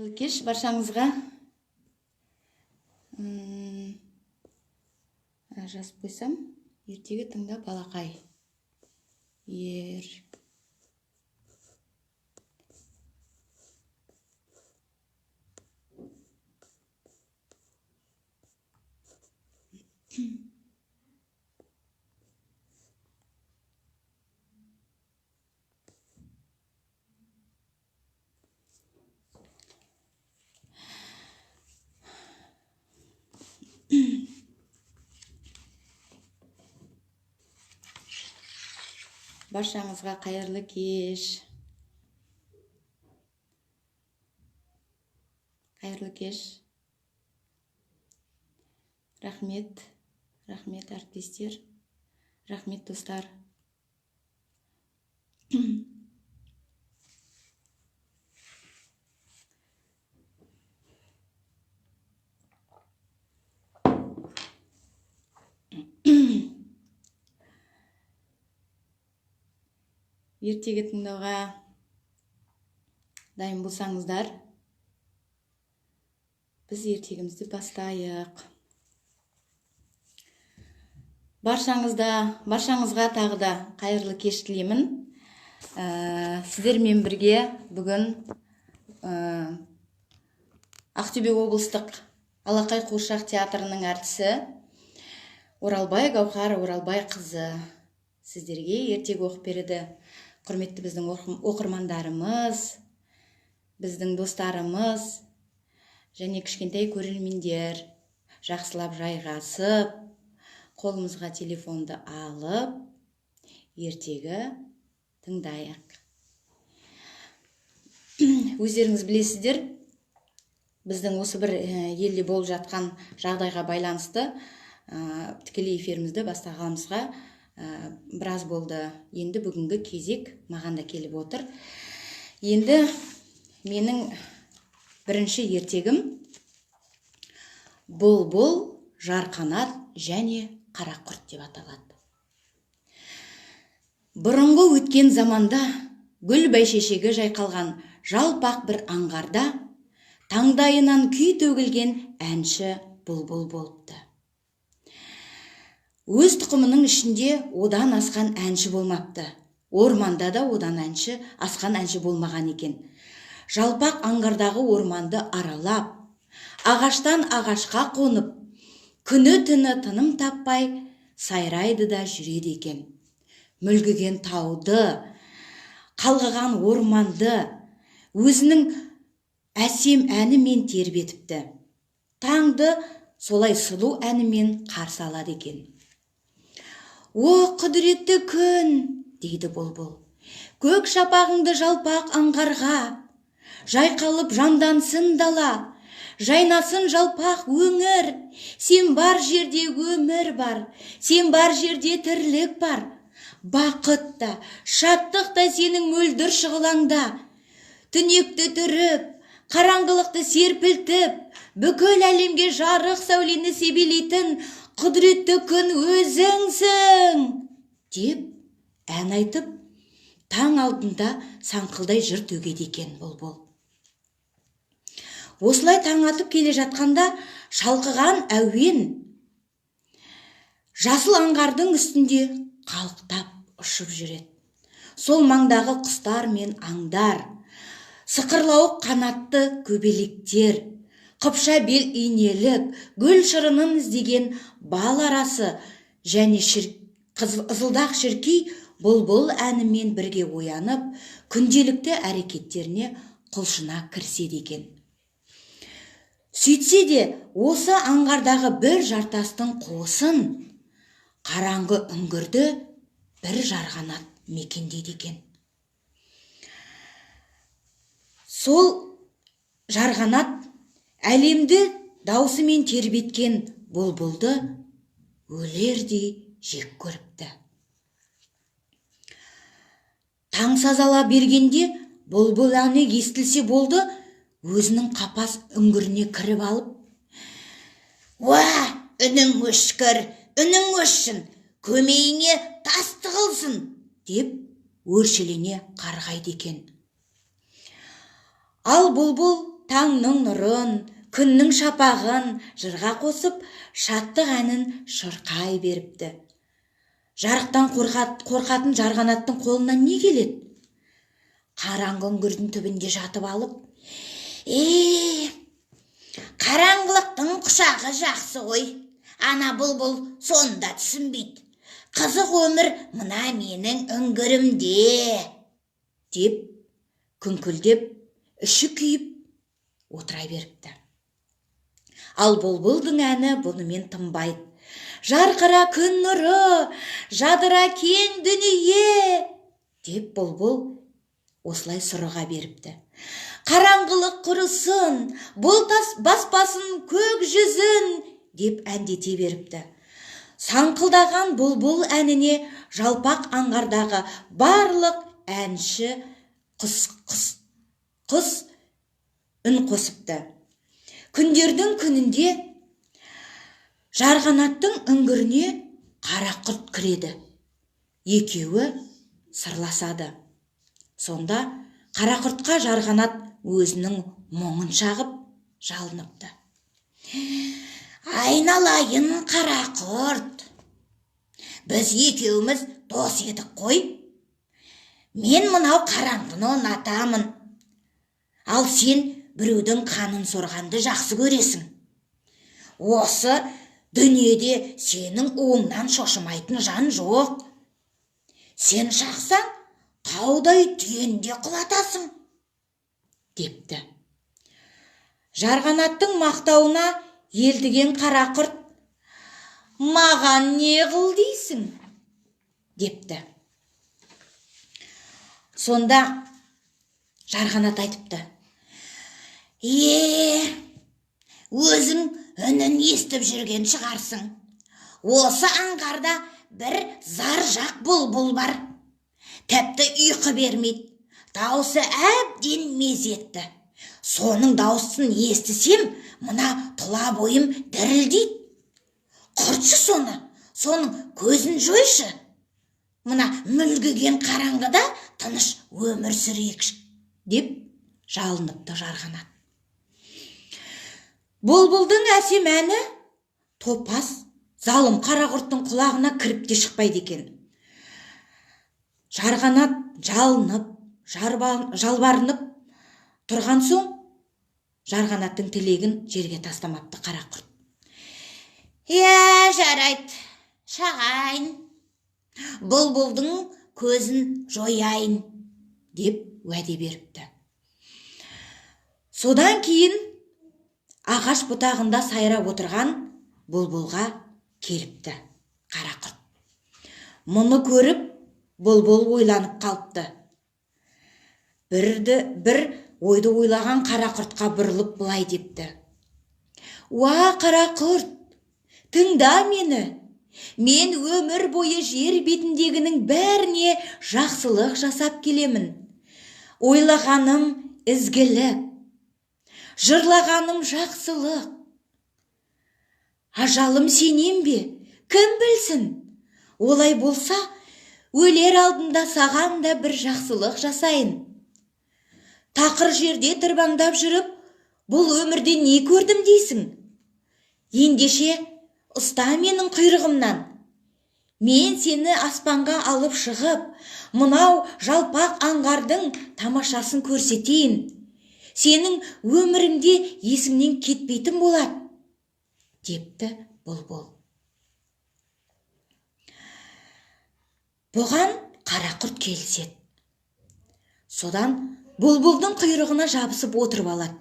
Қайырлы кеш баршаңызға. Жазып қойсам, ертегі тыңда балақай. Баршаңызға қайырлы кеш. Қайырлы кеш. Рахмет. Рахмет әріптестер. Рахмет достар. Ертегі тыңдауға дайын болсаңыздар, біз ертегімізді бастайық. Баршаңызға тағы да қайырлы кеш тілеймін. Сіздермен бірге бүгін Ақтөбе облыстық Алақай қуыршақ театрының әртісі Оралбай Гаухар Оралбай қызы сіздерге ертегі оқып береді. Құрметті біздің оқырмандарымыз, біздің достарымыз және кішкентай көрермендер, жақсылап жайғасып, қолымызға телефонды алып, ертегі тыңдайық. Өздеріңіз білесіздер, біздің осы бір елде болып жатқан жағдайға байланысты тікелей эфирімізді бастағанымызға біраз болды. Енді бүгінгі кезек маған да келіп отыр. Енді менің бірінші ертегім Бұлбұл, жарқанат және қарақұрт деп аталады. Бұрынғы өткен заманда гүл бәйшешегі жайқалған жалпақ бір аңғарда таңдайынан күй төгілген әнші бұлбұл болыпты. Өз тұқымының ішінде одан асқан әнші болмапты. Орманда да одан асқан әнші болмаған екен. Жалпақ аңғардағы орманды аралап, ағаштан ағашқа қонып, күні-түні тыным таппай сайрайды да жүреді екен. Мүлгіген тауды, қалғыған орманды өзінің әсем әнімен тербетіпті. Таңды солай сұлу әнімен қарсы алады екен. О, құдіретті күн, дейді бұлбұл, көк шапағыңды жалпақ аңғарға, жайқалып жандансын дала, жайнасын жалпақ өңір, сен бар жерде өмір бар, сен бар жерде тірлік бар, бақыт та, шаттық та сенің мөлдір шұғылаңда, түнекті түріп, қараңғылықты серпілтіп, бүкіл әлемге жарық сәулені себелейтін құдіретті күн өзіңсің, деп ән айтып, таң алдында саңқылдай жыр төгеді екен бұлбұл. Осылай таң атып келе жатқанда шалқыған әуен жасыл аңғардың үстінде қалықтап ұшып жүреді. Сол маңдағы құстар мен аңдар, сықырлауық қанатты көбелектер, қыпша бел инелік, гүл шырынын іздеген бал арасы және ызылдақ шіркей бұлбұл әнімен бірге оянып, күнделікті әрекеттеріне құлшына кіріседі екен. Сөйтсе де, осы аңғардағы бір жартастың қуысын, қараңғы үңгірді бір жарғанат мекендейді екен. Сол жарғанат әлемді даусымен тербеткен бұлбұлды өлердей жек көріпті. Таң сазала бергенде бұлбұл әні естілсе болды, өзінің қапас үңгіріне кіріп алып, «Уа, үнің өшкір, үнің өшсін, көмейіңе тас тығылсын!» деп өршелене қарғайды екен. Ал бұлбұл таңның нұрын, күннің шапағын жырға қосып, шаттық әнін шырқай беріпті. Жарықтан қорқатын жарғанаттың қолынан не келеді? Қараңғы үңгірдің түбінде жатып алып, Қараңғылықтың құшағы жақсы ғой. Ана бұлбұл соны да түсінбейді. Қызық өмір мына менің үңгірімде, деп күңкілдеп, іші күйіп отыра беріпті. Ал бұлбұлдың әні бұнымен тынбайды. Жарқыра күн нұры, жадыра кең дүние, деп бұлбұл осылай сұрыға беріпті. Қараңғылық құрысын, бұлт баспасын көк жүзін, деп әндете беріпті. Саңқылдаған бұлбұл әніне жалпақ аңғардағы барлық әнші құс үн қосыпты. Күндердің күнінде жарғанаттың үңгіріне қара құрт кіреді. Екеуі сырласады. Сонда қара құртқа жарғанат өзінің мұңын шағып жалыныпты. Айналайын қара құрт, біз екеуміз дос едік қой. Мен мынау қараңғыны ұнатамын. Ал сен біреудің қанын сорғанды жақсы көресің. Осы дүниеде сенің уыңнан шошымайтын жан жоқ. Сен шақсаң, таудай түйені де құлатасың, депті. Жарғанаттың мақтауына елтіген қара құрт, маған не қыл дейсің, депті. Сонда жарғанат айтыпты. Өзің үнін естіп жүрген шығарсың. Осы аңғарда бір зар жақ бұлбұл бар. Тіпті ұйқы бермейді. Даусы әбден мезетті. Соның дауысын естісем, мына тұла бойым дірілдейді. Құртшы соны, соның көзін жойшы. Мына мүлгіген қараңғыда тыныш өмір сүрейікші, деп жалыныпты жарғанат. Бұлбұлдың әсем әні топас залым қара құрттың құлағына кіріп те шықпайды екен. Жарғанат жалынып, жалбарынып тұрған соң жарғанаттың тілегін жерге тастамапты қара құрт. Иә, жарайды, шағайын. Бұлбұлдың көзін жояйын, деп уәде беріпті. Содан кейін ағаш бұтағында сайрап отырған бұлбұлға келіпті қара құрт. Мұны көріп бұлбұл ойланып қалыпты. Бір ойды ойлаған қара құртқа бұрылып былай депті. Уа, қара құрт, тыңда мені. Мен өмір бойы жер бетіндегінің бәріне жақсылық жасап келемін. Ойлағаным ізгілік, жырлағаным жақсылық. Ажалым сенем бе, кім білсін? Олай болса, өлер алдында саған да бір жақсылық жасайын. Тақыр жерде тырбаңдап жүріп, бұл өмірде не көрдім дейсің? Ендеше, ұста менің құйрығымнан. Мен сені аспанға алып шығып, мынау жалпақ аңғардың тамашасын көрсетейін. Сенің өміріңде есіңнен кетпейтін болады, депті бұлбұл. Бұған қара құрт келіседі. Содан бұлбұлдың құйрығына жабысып отырып алады.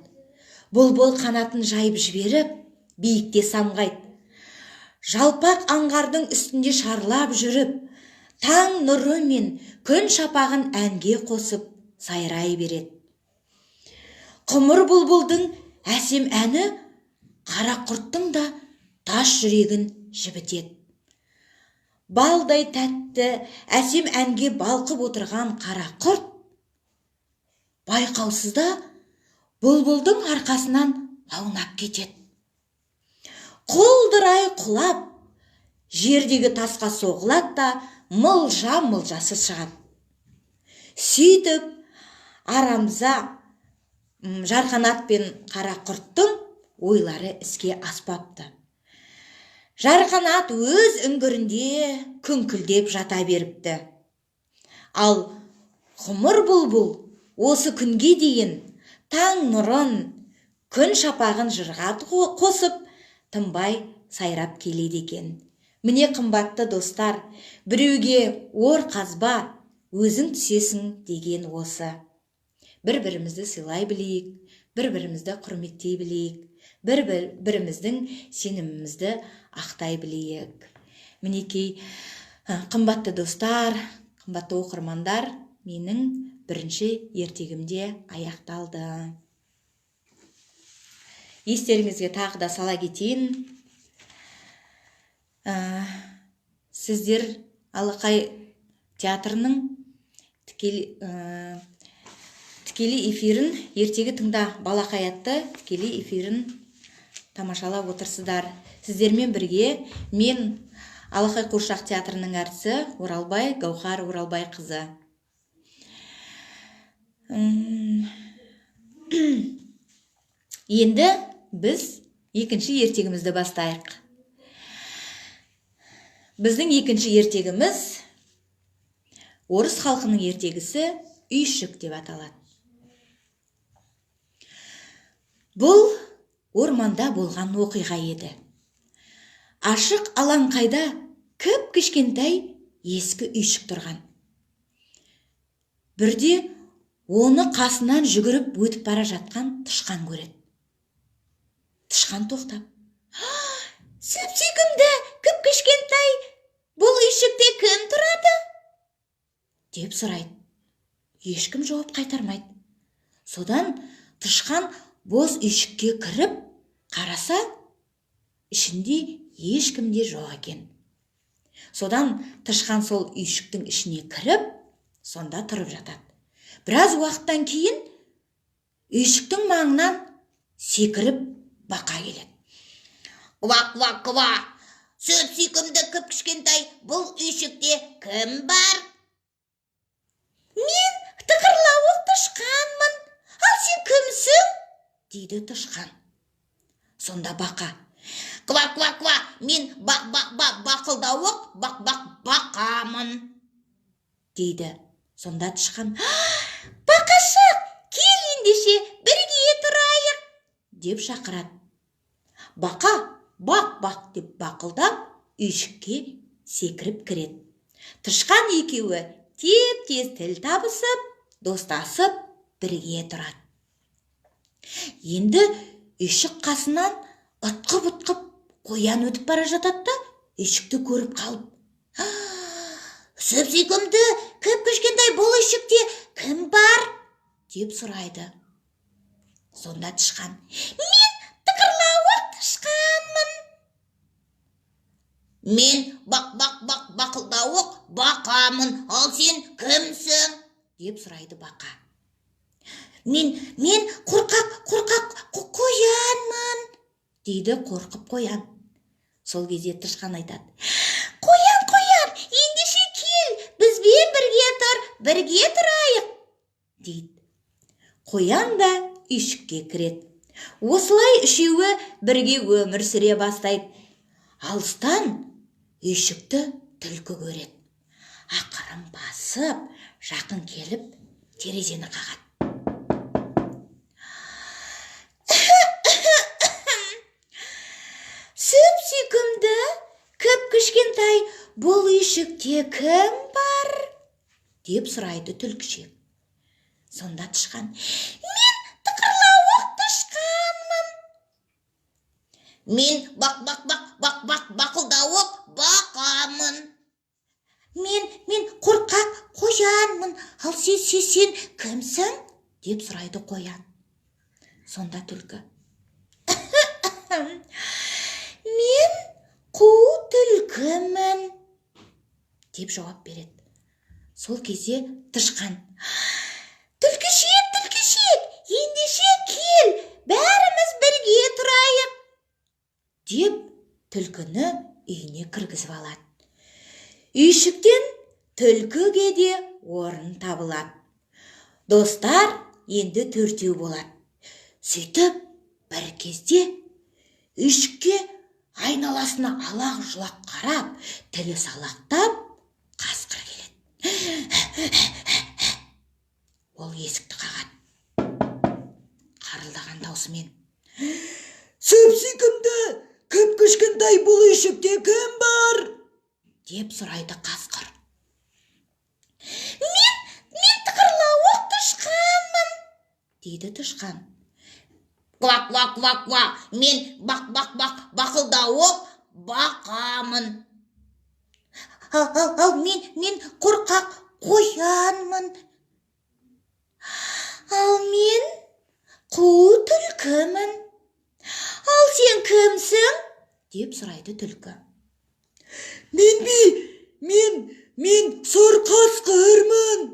Бұлбұл қанатын жайып жіберіп, биікте самғайды. Жалпақ аңғардың үстінде шарлап жүріп, таң нұры мен күн шапағын әнге қосып сайрай береді. Құмыр бұлбұлдың әсем әні қара құрттың да тас жүрегін жібітеді. Балдай тәтті әсем әнге балқып отырған қара құрт байқаусызда бұлбұлдың арқасынан аунап кетеді. Құлдырай құлап, жердегі тасқа соғылады да мылжа-мылжасы шығады. Сөйтіп, арамза Жарқанат пен қара құрттың ойлары іске аспапты. Жарқанат өз үңгірінде күңкілдеп жата беріпті. Ал Құмыр бұлбұл осы күнге дейін таң нұрын, күн шапағын жырға қосып, тынбай сайрап келеді екен. Міне, қымбатты достар, біреуге ор қазба, өзің түсесің деген осы. Бір-бірімізді сыйлай білейік, бір-бірімізді құрметтей білейік, бір-біріміздің сенімімізді ақтай білейік. Мінекей, қымбатты достар, қымбатты оқырмандар, менің бірінші ертегімде аяқталды. Естеріңізге тағы да сала кетейін. Сіздер Алақай театрының тікелей эфирін, ертегі тыңда балақай атты тікелей эфирін тамашалап отырсыздар. Сіздермен бірге мен, Алақай қуыршақ театрының әртісі Оралбай Гаухар Оралбай қызы. Енді біз екінші ертегімізді бастайық. Біздің екінші ертегіміз орыс халқының ертегісі Үйшік деп аталады. Бұл орманда болған оқиға еді. Ашық алаңқайда кіп-кішкентай ескі үйшік тұрған. Бірде оны қасынан жүгіріп өтіп бара жатқан тышқан көреді. Тышқан тоқтап, «Сүп-сүйкімді, кіп-кішкентай, бұл үйшікте кім тұрады?» деп сұрайды. Ешкім жауап қайтармайды. Содан тышқан бос үйшікке кіріп қараса, ішінде ешкім де жоқ екен. Содан тышқан сол үйшіктің ішіне кіріп, сонда тұрып жатады. Біраз уақыттан кейін үйшіктің маңынан секіріп бақа келеді. Ква, ква, ква! Сүп сүйкімді, кіп кішкентай, бұл үйшікте кім бар? Мен тықырлауық тышқанмын. Ал сен кімсің? Дейді тышқан. Сонда бақа: Ква, ква, ква! Мен бақ, бақ, бақ, бақылдауық, бақ, бақ, бақамын. Дейді. Сонда тышқан: «Бақашық, кел ендеше, бірге тұрайық», деп шақырады. Бақа бақ бақ деп бақылдап үйшікке секіріп кіреді. Тышқан екеуі теп тез тіл табысып, достасып бірге тұрады. Енді үйшік қасынан ытқып-ытқып қоян өтіп бара жатады да, үйшікті көріп қалып: Сүп сүйкімді, кіп кішкентай, бұл үйшікте кім бар? Деп сұрайды. Сонда тышқан: «Мен тықырлауық тышқанмын». Мен бақ, бақ, бақ, бақылдауық бақамын. Ал сен кімсің? Деп сұрайды бақа. Мен қорқақ, қорқақ қоянмын, дейді қорқып қоян. Сол кезде тышқан айтады: «Қоян, қоян, ендеше кел, бізбен бірге тұр, бірге тұрайық», дейді. Қоян да үйшікке кіреді. Осылай үшеуі бірге өмір сүре бастайды. Алыстан үйшікті түлкі көреді. Ақырын басып, жақын келіп, терезені қағады. Сүп сүйкімді, кіп кішкентай, бұл үйшікте кім бар? Деп сұрайды түлкішек. Сонда тышқан: «Мен тықырлауық тышқанмын». Мен бақ, бақ, бақ, бақ, бақ, бақылдауық бақамын. Мен қорқақ қоянмын. Ал сен кімсің? Деп сұрайды қоян. Сонда түлкі: «Мен қу түлкімін», деп жауап береді. Сол кезде тышқан: «Түлкішек, түлкішек, ендеше кел, бәріміз бірге тұрайық», деп түлкіні үйіне кіргізіп алады. Үйшіктен түлкіге де орын табылады. Достар енді төртеу болады. Сөйтіп бір кезде үйшікке айналасына алақ-жұлақ қарап, тілі салақтап қасқыр келеді. Ол есікті қағады қарылдаған даусымен. Сүп-сүйкімді, кіп-кішкентай бұл үйшікте кім бар? Деп сұрайды қасқыр. Мен тықырлауық тышқанмын, дейді тышқан. Ква, ква, ква, ква. Мен бақ, бақ, бақ, бақылдауық бақамын. Ал мен қорқақ қоянмын. Ал мен қу түлкімін. Ал сен кімсің? Деп сұрайды түлкі. Мен бе? Мен сұр қасқырмын,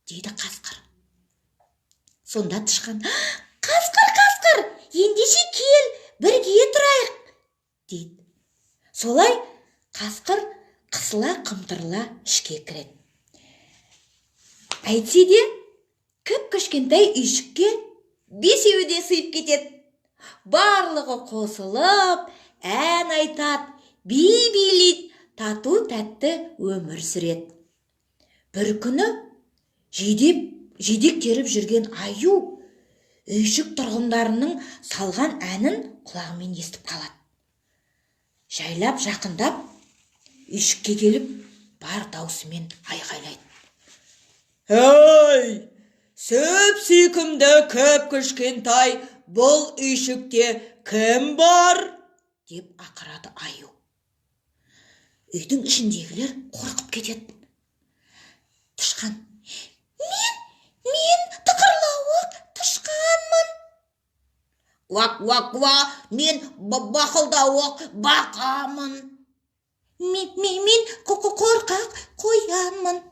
дейді қасқыр. Сонда тышқан: «Қасқыр, қасқыр, ендеше кел, бірге тұрайық», дейді. Солай қасқыр қысыла қымтырыла ішке кіреді. Әйтсе де кіп-кішкентай үйшікке бесеуі де сыйып кетеді. Барлығы қосылып ән айтады, би билейді, тату тәтті өмір сүреді. Бір күні жидек теріп жүрген аю үйшік тұрғындарының салған әнін құлағымен естіп қалады. Жайлап жақындап үйшікке келіп, бар даусымен айғайлайды. Ей, сүп-сүйкімді кіп-кішкентай бұл үйшікте кім бар? Деп ақырады аю. Үйдің ішіндегілер қорқып кетеді. Тышқан: Мен тықырлауық тышқанмын». Ква, ква, ква. Мен бақылдауық бақамын. Мен қорқақ қоянмын.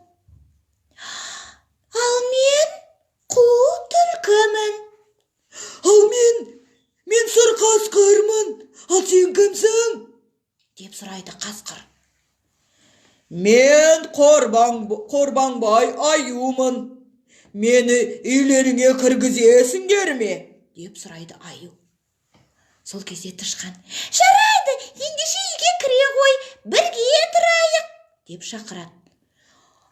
Ал мен қу түлкімін. Ал мен сұр қасқырмын. Ал сен кімсің? Деп сұрайды қасқыр. Мен Қорбаңбай аюмын. Мені үйлеріңе кіргізесіңдер ме? Деп сұрайды аю. Сол кезде тышқан: «Жарайды, ендеше үйге кіре ғой, бірге тұрайық», деп шақырады.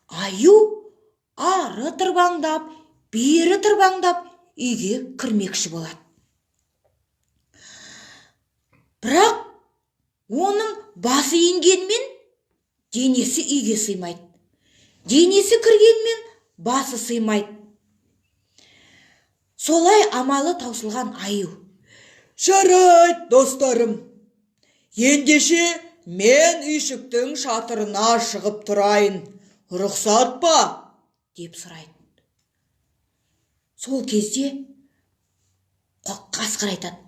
Аю ары тырбаңдап, бері тырбаңдап үйге кірмекші болады. Бірақ оның басы енгенмен денесі үйге сыймайды. Денесі кіргенмен басы сыймайды. Солай амалы таусылған аю: «Жарайды, достарым. Ендеше мен үйшіктің шатырына шығып тұрайын. Рұқсат па?» деп сұрайды. Сол кезде қасқыр айтады: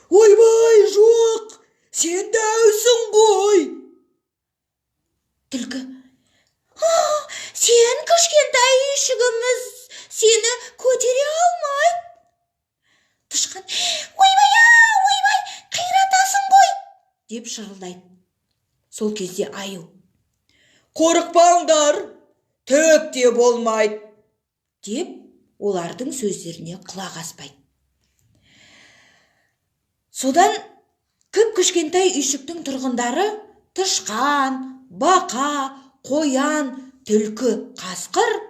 «Ойбай, жоқ, сен дәусің ғой». Түлкі: «Сен кішкентай, үйшігіміз сені көтере алмайды». Тышқан: «Ойбай, ойбай, қиратасың ғой», деп шырылдайды. Сол кезде аю: «Қорықпаңдар, түк те болмайды», деп олардың сөздеріне құлақ аспайды. Содан кіп кішкентай үйшіктің тұрғындары тышқан, бақа, қоян, түлкі, қасқыр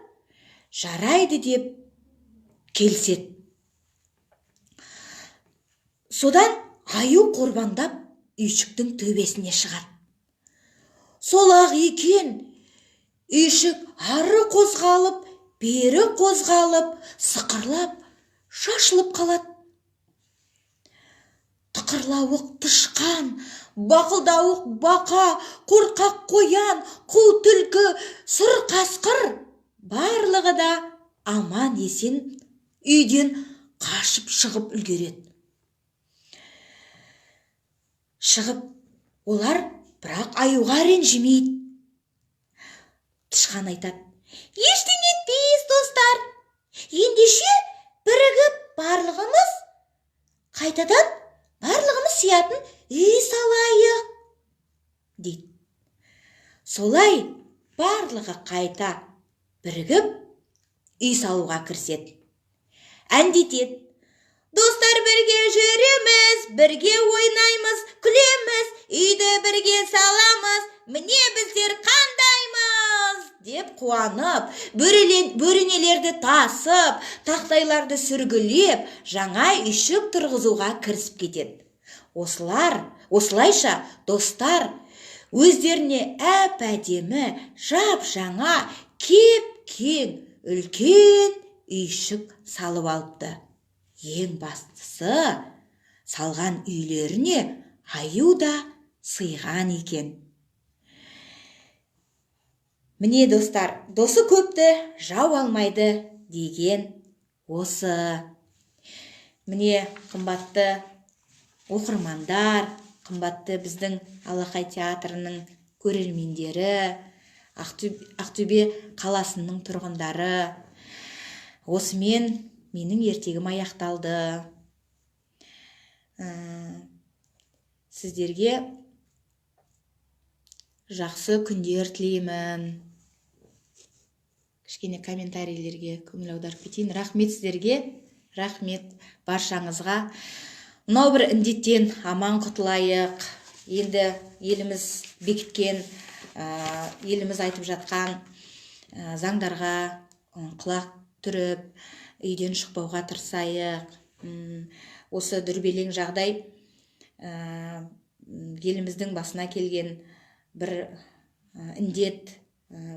жарайды деп келіседі. Содан аю қорбаңдап үйшіктің төбесіне шығады. Сол ақ екен, үйшік ары қозғалып, бері қозғалып, сықырлап, шашылып қалады. Тықырлауық тышқан, бақылдауық бақа, қорқақ қоян, қу түлкі, сұр қасқыр барлығы да аман есен үйден қашып шығып үлгереді. Шығып олар бірақ аюға ренжімейді. Тышқан айтады: «Ештеңе етпес, достар. Ендеше бірігіп барлығымыз қайтадан барлығымыз сиятын үй салайық», дейді. Солай барлығы қайта бірігіп үй салуға кіріседі. Әндетеді. Достар, бірге жүреміз, бірге ойнаймыз, күлеміз, үйді бірге саламыз, міне біздер қандаймыз деп қуанып, бөренелерді тасып, тақтайларды сүргілеп, жаңа үйшік тұрғызуға кірісіп кетеді. Осылайша достар өздеріне әп-әдемі, жап-жаңа, кеп-кең, үлкен үйшік салып алыпты. Ең бастысы, салған үйлеріне аю да сыйған екен. Міне, достар, досы көпті жау алмайды деген осы. Міне, қымбатты оқырмандар, қымбатты біздің Алақай театрының көрермендері, Ақтөбе қаласының тұрғындары, осымен менің ертегім аяқталды. Сіздерге жақсы күндер тілеймін. Кішкене комментарийлерге көңіл аударып кетейін. Рахмет сіздерге, рахмет баршаңызға. Мынау бір індеттен аман құтылайық. Енді еліміз бекіткен, еліміз айтып жатқан заңдарға құлақ түріп, үйден шықпауға тырысайық. Осы дүрбелең жағдай еліміздің басына келген бір індет,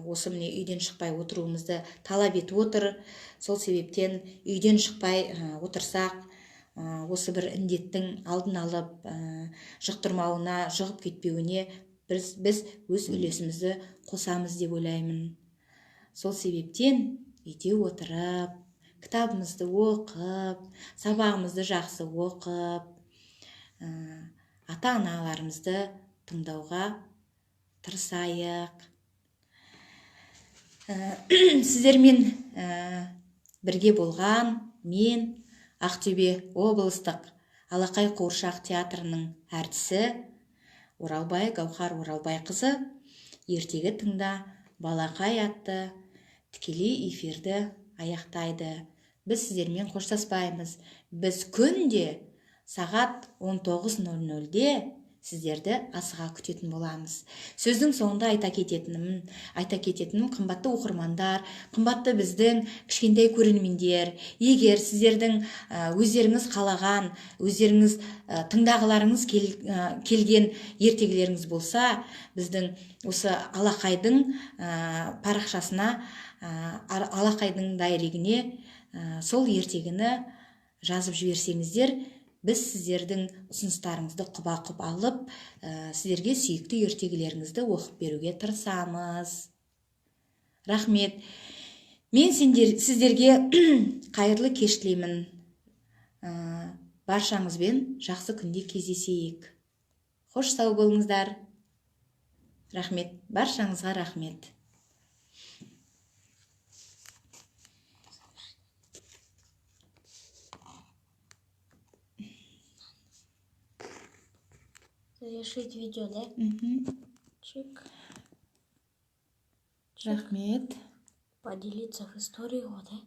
осы міне үйден шықпай отыруымызды талап етіп отыр. Сол себептен үйден шықпай отырсақ, осы бір індеттің алдын алып, жұқтырмауына, жұғып кетпеуіне біз өз үлесімізді қосамыз деп ойлаймын. Сол себептен үйде отырып, кітабымызды оқып, сабағымызды жақсы оқып, ата-аналарымызды тыңдауға тырысайық. Сіздермен бірге болған мен, Ақтөбе облыстық Алақай қуыршақ театрының әртісі Оралбай Гаухар Оралбайқызы, ертегі тыңда балақай атты тікелей эфирді аяқтайды. Біз сіздермен қоштаспаймыз. Біз күнде сағат 19:00-де сіздерді асыға күтетін боламыз. Сөздің соңында айта кететінім, қымбатты оқырмандар, қымбатты біздің кішкентай көрермендер, егер сіздердің өздеріңіз қалаған, өздеріңіз тыңдағыларыңыз келген ертегілеріңіз болса, біздің осы Алақайдың парақшасына, Алақайдың дайрегіне сол ертегіні жазып жіберсеңіздер, біз сіздердің ұсыныстарыңызды құба-құп алып, сіздерге сүйікті ертегілеріңізді оқып беруге тырысамыз. Рахмет. Мен сіздерге қайырлы кеш тілеймін. Баршаңызбен жақсы күнде кездесейік. Қош сау болыңыздар. Рахмет. Баршаңызға рахмет. Завершить видео, да? Угу. Чик. Рахмет. Поделиться в истории, вот, да?